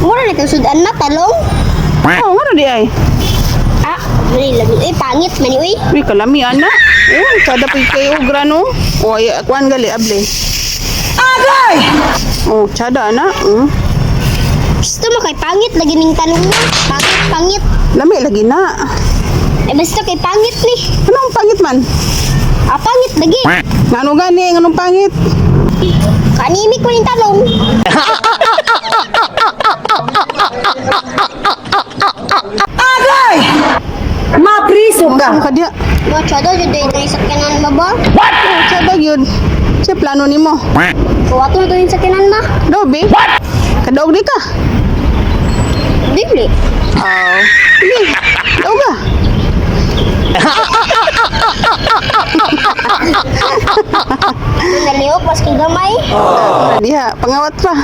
Mura na itong sudan na, talong. Oh, ngano di ay? Ah, mali lami. Uy, pangit man ni, uy. Uy, kalami ana. Oh, sada pa kay og grano. Oh, ay kuan gali able. Agay! Oh, tsada ana. Gusto mo kay pangit lagi ning talong mo. Pangit, pangit. Lami lagi na. Eh, basta kay pangit ni. Anong pangit man? Ah, pangit lagi. Ngano gani, nganong pangit? Kanimik ko ning talong. Agay! Mapriso ka! Ano ka diya? Mo, tsada, jud ay na sakyanan mo ba? Oh, tsada gyud. Sa plano nimo? Kuha to na to yung sakyanan ma. Dobe? What? Kadaog di ka? Dili. Oh. Sige. Daog ka. Nalihok, maski gamay. Diha, pangawat pa.